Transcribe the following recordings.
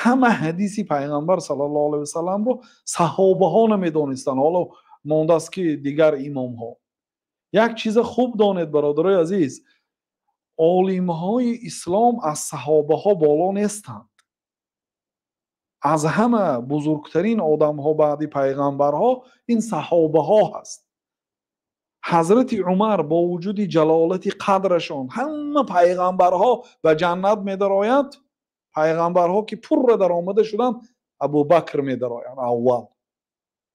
Ҳама ҳадиси пайғамбар саллаллоҳу алайҳи васалламро саҳобаҳо намедонистанд, ҳоло мондааст ки дигар имомҳо. Як чиза хуб донед, бародарои азиз, олимҳои ислом аз саҳобаҳо боло нестанд. Аз ҳама бузургтарин одамҳо баъди пайғамбарҳо ин саҳобаҳо ҳаст. Ҳазрати Умар бо вуҷуди ҷалолати қадрашон ҳама пайғамбарҳо ба ҷаннат медарояд, пайғамбарҳо ки пурра даромада шуданд, Абубакр медароянд аввал,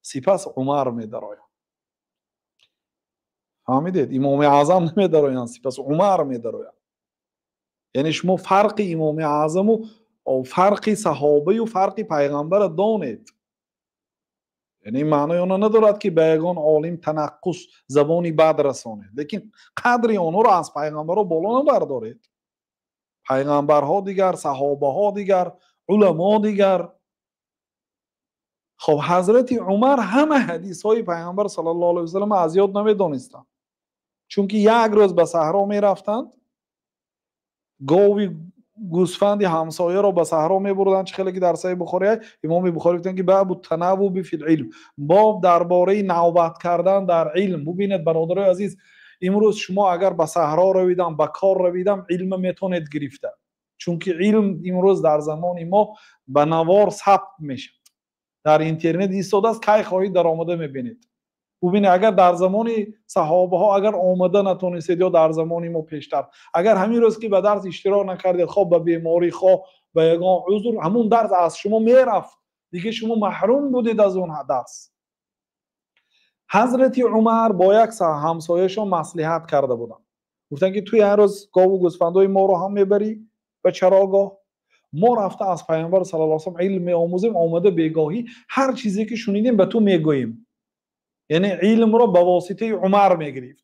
сипас Умар медарояд. Фаҳмидед? Имоми Аъзам намедароянд, сипас Умар медарояд. Яъне шумо фарқи Имоми Аъзаму фарқи саҳобаю фарқи пайғамбарро донед. Яъне маънои она надорад, ки ба ягон олим танаққус, забони бад расонед, лекин қадри онҳоро аз пайғамбарҳо боло набардоред. Пайғамбарҳо дигар, саҳобаҳо дигар, уламо дигар. Хоб, ҳазрати Умар ҳама ҳадисҳои пайғамбар саллаллоҳу алайҳи васаллам аз ёд намедонистанд, чунки як рӯз ба саҳро мерафтанд, гови гӯсфанди ҳамсояро ба саҳро мебурданд, чӣ хеле ки дар Саҳеҳи Бухорӣ аст. Имоми Бухорӣ гуфтанд, ки бабу танаввуби фил илм, боб дар бораи навбат кардан дар илм. Бубинед, бародарои азиз, имрӯз шумо агар ба саҳро равидам, ба кор равидам, илма метавонед гирифта, чунки илм имрӯз дар замони мо ба навор сабт мешавад, дар интернет истодааст, кай хоҳед даромада мебинед. Бубинед, агар дар замони саҳобаҳо агар омада натонистед ё дар замони мо пештар, агар ҳамин рӯз ки ба дарс иштирок накардед, хоҳ ба беморӣ, хоҳ ба ягон узр, ҳамун дарс аз шумо мерафт, дигар шумо маҳрум будед аз он дарс. Ҳазрати Умар бо як ҳамсояшон маслиҳат карда буданд, гуфтанд, ки ту як рӯз гову гӯсфандои моро ҳам мебарӣ ба чарогоҳ, мо рафта аз пайғамбар саллаллоҳу алайҳи васаллам илм меомӯзем, омада бегоҳӣ ҳар чизе ки шунидем ба ту мегӯем. Яъне илмро ба воситаи Умар мегирифт.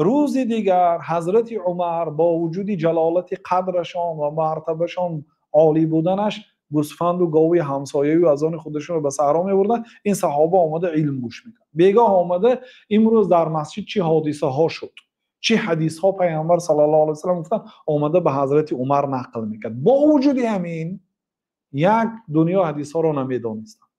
Рӯзи дигар ҳазрати Умар бо вуҷуди ҷалолати қадрашон ва мартабашон олӣ буданаш гӯсфанду гови ҳамсояю аз они худашонро ба саҳро мебурданд. Ин саҳоба омада илм гӯш мекард. Бегоҳ омада имрӯз дар масҷид чӣ ҳодисаҳо шуд, чӣ ҳадисҳо пайғамбар саллаллоҳу алайҳи васаллам гуфтанд, омада ба ҳазрати Умар нақл мекард. Бо вуҷуди ҳамин як дунё ҳадисҳоро намедонистанд.